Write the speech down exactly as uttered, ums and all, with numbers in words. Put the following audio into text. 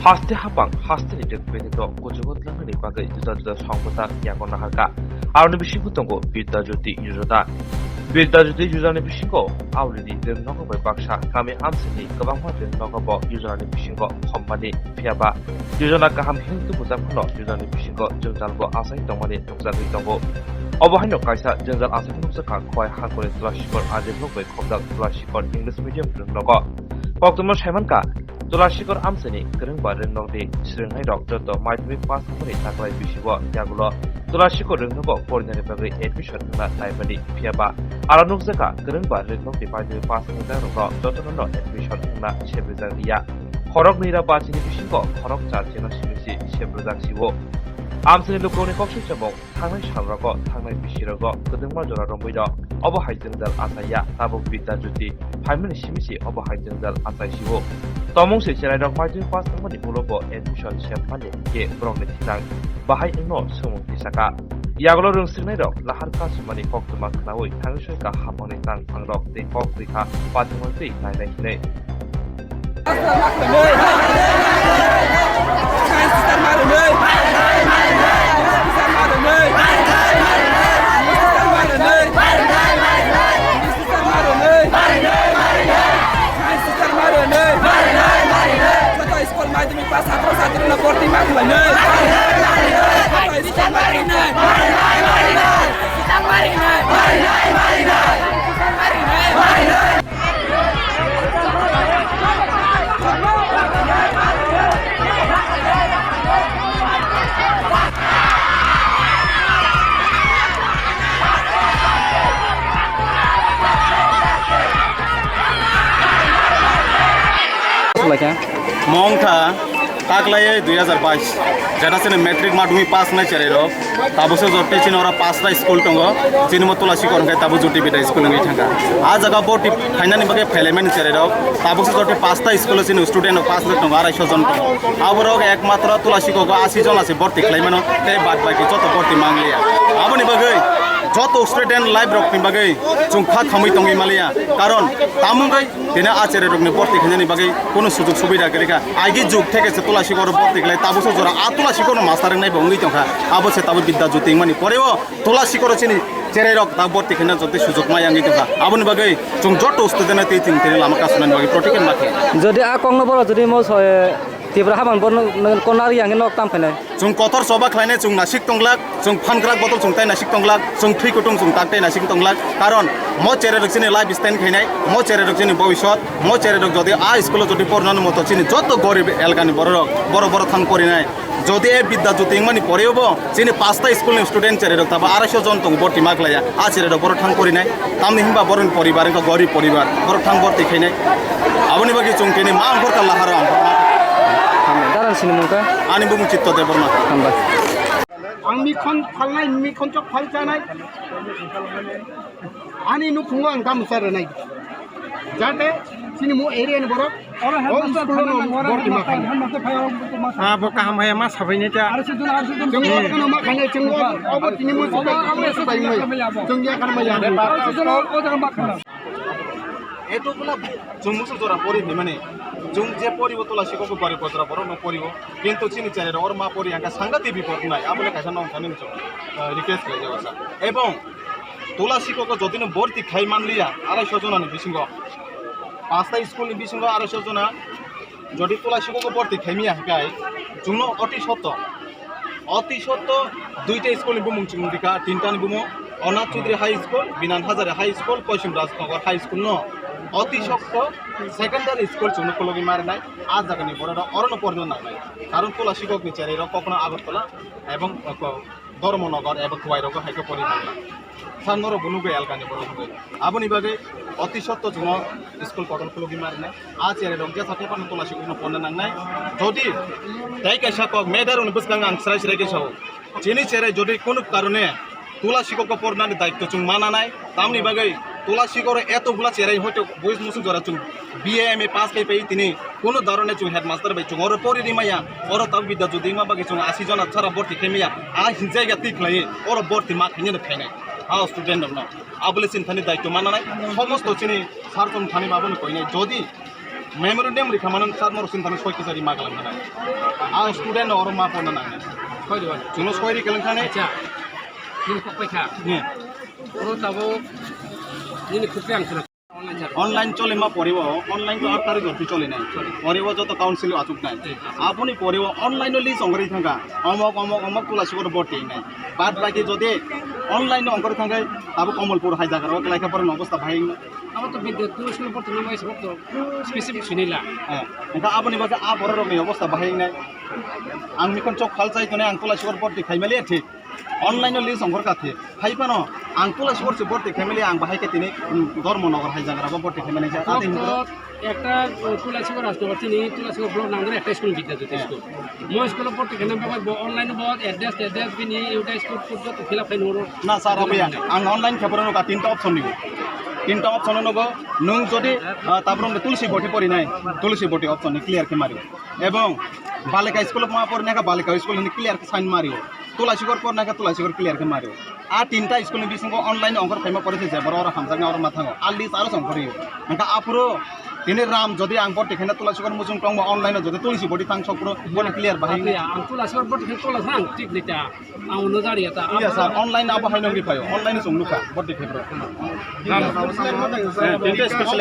Haste hapang, haste ni dek bini to kuchugo tlangni bagwi juda juda songbotar yago naharka. Aroni bisingo tongo Bidya Jyoti Yojana. Bidya Jyoti Yojana ni bisingo auli ni rwng nogo bai baksa kami amsini kwbangma rwng nogo bo Yojana ni bisingo khommani. Phiya ba Yojana kaham hing tubujak phano Yojana ni bisingo jwngjal bo asai tongmani nukjagwi tongo. Obo haino kaisa jwngjal asai nukjakha Khowai Hangkoni Tulashikor Ajibok bai khobjak Tulashikor English Medium rwng nogo. Koktwma saimankha, Tulashikor amchaini kwrwngba rwngnokni swrwngnairok joto madhyamik pass wngmani taklai bisi-o yagulo Tulashikor rwngnogo porinani bagwi admission wngna naimani. Phiya ba aro nukjakha kwrwngba rwngnokni madhyamik pass wngjakrokno jotono admission wngna sebrijak liya. Khoroknwi ra bachini bisingo khoroksa cheno simi si sebrijak si-o. Amchaini lukurokni kok sui chamung thangnai salrogo thangnai bisirogo kwdwngma jora romwi rok obo hai jwngjal achaiya, tabuk Bidya Jyoti phaimani simi se obo hai jwngjal achai si-o. Tomung se cherairok madhyamik pass wngmani ulo bo admission sempmani hinkhe borokni thinang bahai wngno swngmung tisaka. Yagulo rwngswrwngnairok lahar kasumani koktwma khwnaui thangwi soika hapangni tang thangrok tei kok rikha pathimon twi nainai hinwi. School madhyamik pass chhatro chhatri no bhorti ma khlainai. School madhyamik Mongtha taklai dui hazar bais, jeta chini matric madhyamik pass wngnai cherai rok. Tabukse joto chini oro pasta school tongo, chini mo Tulashikor hwnkhe tabuk Jyoti Bidya school wngwi thangkha. A jaga bhorti khainani bagwi phailaimani cherai rok, tabukse joto pasta school o chini student rok pass wngwi tongo, arai sho jon tongo. Aborok ekmatro Tulashikor o asi jon ase bhorti khlaimano, tei bad baki joto bhorti mangliya. Aboni bagwi joto student life rokni bagwi chwng kha khamwi tongwi maliya, karon tamungwi tini a cherai rokni bhorti khainani bagwi kunu sujug subida kwrwikha. Aigi jug theke se Tulashikor o bhorti khlai, tabukse jora a Tulashikor no master wngnai bo wngwi tongkha. Abo se tabuk Bidya Jyoti wngmani poreo Tulashikor o chini cherai rok ta bhorti khaina joto sujug maya wngwi tongkha. Aboni bagwi chwng joto student no tei chwng tini lama kasunani bagwi protect ma khe. Jodi a kokno borok jodi mo soye Tipra haban borno kon nari yang nok tam khainai. Chwng kotor choba khlainai, chwng nasik tonglak, chwng phankrak botol chwng tai nasik tonglak, chwng thwi kutung chwng tak tai nasik tonglak. Karon mo cherai rok chini life stand khainai, mo cherai rok chini bhobishyot, mo cherai rok jodi a school o jodi pornani moto chini joto gorib elkani bororok boro boro thang porinai. Jodi e Bidya Jyoti wngmani poreo bo chini pasta school ni student cherai rok taba arai sho jon tongo bhorti ma khlaiya, a cherai rok boro thang porinai. Tamni hinba boroni poribar wngkha gorib poribar, borok thang bhorti khainai. Aboni bagwi chwng tini ma wngkhorkha laharo ang. Hambai. Darang sini mungkha? Ani bumung Chitto Debbarma. Hambai. Ang mikhon phalnai, mikhon chok phal chanai. Ani nukhungo ang damusa rwnai. Jate chini mo area ni borok o school no bhorti ma khainai. Ah, bo kaham haya ma sabai ni ta. Chwng o kheno ma khainai, chwng o, obo tini mo subai, mo subai mai. Chwng ya kan ma ya. Eto kula chwng musu jora pori ni mani. Chwng je pori bo Tulashikor ko bari bojra borok no pori bo. Kintu chini cherai rok ma pori ang ka sangati bipot nai. Abo le kaisa nong thani chwng, ah, request khlai jago sa. Ebong Tulashikor ko jodi no bhorti khai manliya, arai sho jona ni bisingo. Pasta school ni bisingo arai sho jona. Jodi Tulashikor ko bhorti khaimiya hikai, chwngno oti sotto. Oti sotto duita school ni bumung chwng rikha, tinta ni bumung, Onath Chaudhary High School, Binan Hazare High School, Poschim Rajnagar High School no. Oti sotto secondary school chwngno khulogwi marinai, a jaga ni borok rok orono porino nangnai. Karon Tulashikor ni cherai rok kokno Agartala ebong, uh, ko-, Dharmanagar eba Khowai rogo hai khe pori nangna. Sa norok bo nugwi elkani borok nugwi. Aboni bagwi oti sotto chwngno school kotor khulugwi ma rwnai. A cherai rok jesa tephano Tulashikor no porna nangnai. Jodi tei kaisa kok madam rokni bwskango ang srai srai khe sao. Chini cherai jodi kunu karone Tulashikor ko pornani daitto chwng ma nanai. Tamni bagwi Tulashikor eto bwla cherai hoito boys musuk jora chwng B A M A pass khai pai tini. Kunu darone chwng headmaster bai chwng oro pori rimaya, oro tabuk Bidya Jyoti wngma bagwi chwng asi jona chara bhorti khaimaya, a hinjai ya twi khlaiwi oro bhorti ma khainani phainai. A student rokno abole chini thani daityo mananai, somosto chini sir chwng thani babono koinai. Jodi Memorandum rikha mano sat moro sin thani soi kisa ri ma kalang thani. A student oro ma porna nang. Koi diwan. Chuno soi ri kalang thani. Acha. Nini kok paikha. Ni. Oro tabo nini khukri ang khna. Online chole ma poribo, online to aat tarik jor chole nai. Poribo joto council achuk nai. Aboni poribo online no list ongri thangka. Omok, omok, omok tula sikor boti nai. Bad baki jodi online no ongri thangkai, abo Komolpur hai jaga ro kelai kha porno obostha bhai. Abo to bidya tu school porto nang bai sabab to specific sinila. Eh, engka aboni bagwi a borok rokni obostha bahai wngnai. Ang mikon chok phal chai tonwi ang tula sikor porti khaimali thik. Online no list ongkhor kha thik. Hai phano ang tula sikor se porti khaimali ang bahai khe tini, mm, Dharmanagar hai jaga rabo porti khaimali kha. Ate hwnkhe ekta, uh, tula sikor Rajnagar tini tula sikor block nang dere ekta school bidya jyoti school. Mo school porti khaina bagwi bo online bo address, address bini utai school, school joto fill up khai noro. Na sir, abuya. Ang online khe phano nuka tinta option nigo. Tinta option no go. Nung jodi, ah, tabrom de tulsi boti pori nai. Tulsi boti option ni clear khe mario. Ebong balika school ma pori nai kha balika school ni clear khe sign mario. Tula sikor pori nai kha tula sikor clear khe mario. A tinta school ni bisingo online ongkhor phaima pori se jeboro oro hamjakna oro ma thango. A list aro song kori. Angka aphuru tini ram jodi ang boti khaina tula sikor muchung tongmo online jodi tulsi boti thang sokro boni clear bahai. Abuya, ang tula sikor boti khaina tula thang thik nita. Ang uno jari ya ta. Iya sir, online abo hai nongri phayo, online song nukha, bot de khebro. Tinta special